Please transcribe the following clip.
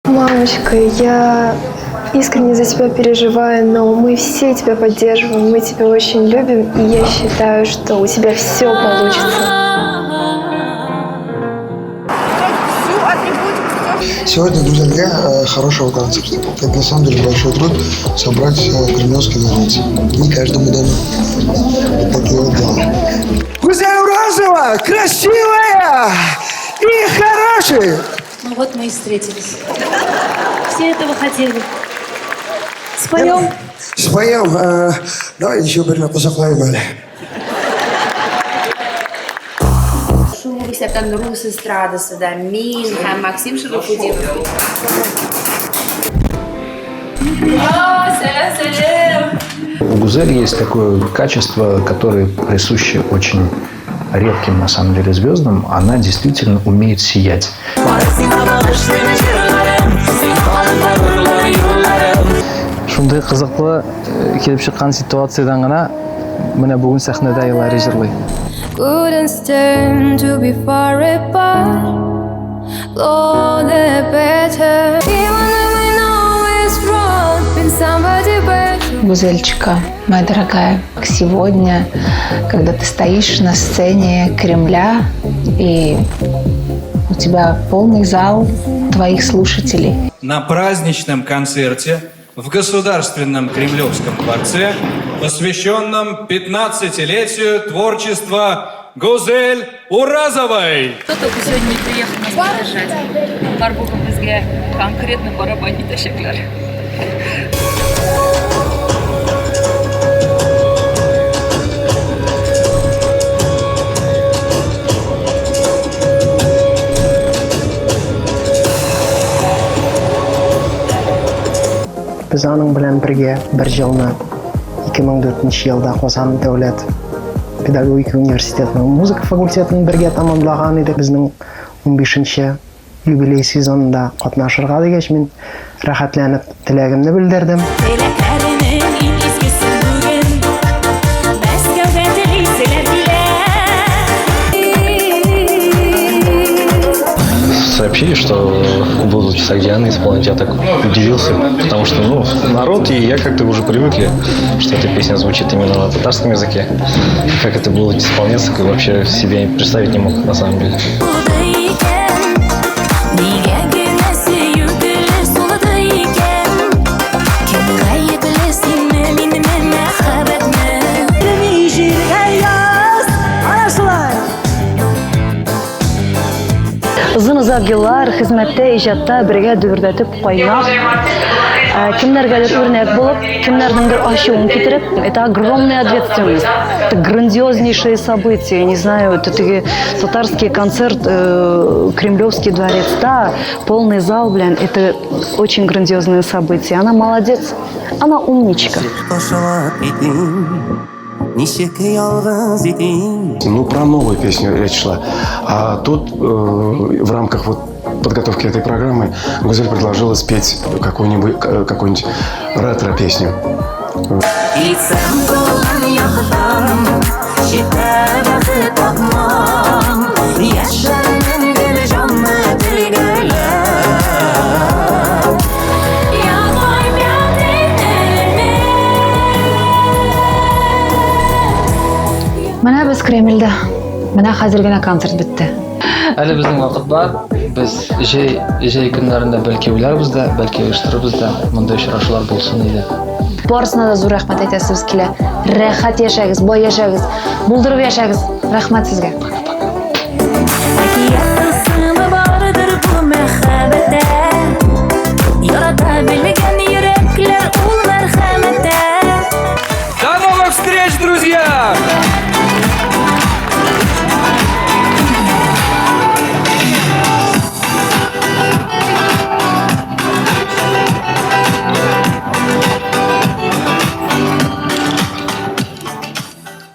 Мамочка, я искренне за тебя переживаю, но мы все тебя поддерживаем, мы тебя очень любим, и я считаю, что у тебя все получится. Сегодня Гузельгә хорошего концерта. Это на самом деле большой труд собрать Кремлевский дворец. Не каждому дано. Вот такие вот дела. Гузель Уразова красивая и хорошая. Ну вот мы и встретились. Все этого хотели. Споем? Споем. Давай еще бер кочаклыйм әле. Шул ук исәптән рус эстрадасы да мин һәм Максим Шарафутдинов. Сәлам, сәлам! У Гузели есть такое качество, которое присуще очень редким, на самом деле, звездам. Она действительно умеет сиять. Шундый кызыклы килеп чыккан ситуациядән генә менә бүген сәхнәдә Илари җырлый. Couldn't stand to be far apart. Lord, the better. Even though we know it's wrong, been somebody better. Гузельчика, моя дорогая, сегодня, когда ты стоишь на сцене Кремля, и у тебя полный зал твоих слушателей. На праздничном концерте в Государственном Кремлевском дворце, посвященном 15-летию творчества Гузель Уразовой. Кто только сегодня не приехал нас поддержать. Бар бүген безгә конкретно барабан итәчәкләр. Без аның белән бергә бер елны 2004 елда Казан дәүләт педагогика университетының музыка факультетын бергә тәмамлаган идек. Безнең 15 юбилей сезонында катнашырга дигәч, мин рәхәтләнеп теләгемне белдердем. Теләкләренең иң изгесе бүген Мәскәүгә телиселәр килә. Сообщили, что будут Согдианы исполнять, я так удивился, потому что, ну, народ и я как-то уже привыкли, что эта песня звучит именно на татарском языке. Как это будет исполняться, как вообще себе представить не мог на самом деле. Булды икән, нигә генә сөю гөле сулды икән? Кем гаепле, синме, минме, мәхәббәтме? Җиргә яз, ана шулай. Озын-озак еллар хезмәттә, иҗатта бергә дөбердәтеп кайнап, кемнәргәдер үрнәк булып, кемнәрнеңдер ачуын китереп, это огромная ответственность. Это грандиознейшее событие, не знаю, это теге татарский концерт, Кремлевский дворец, да, полный зал, блин, это очень грандиозное событие. Она молодец, она умничка. Ничек ялгыз идем. Ну, про новую песню речь шла. А тут в рамках вот подготовки этой программы Гузель предложила спеть какую-нибудь ретро-песню. Китсәм туган яктан, читтә бәхет тапмам. Яшәрмен гел җанны телгәләп. Я памятен. Менә без Кремльдә. Менә хәзер генә концерт бетте. Әле безнең вакыт бар. Без җәй көннәрендә бәлки уйларбыз да, бәлки оештырырбыз да, мондый очрашулар булсын иде. Барысына да зур рәхмәт әйтәсебез килә. Рәхәт яшәгез, бай яшәгез, булдырып яшәгез. Рәхмәт сезгә. Әкият.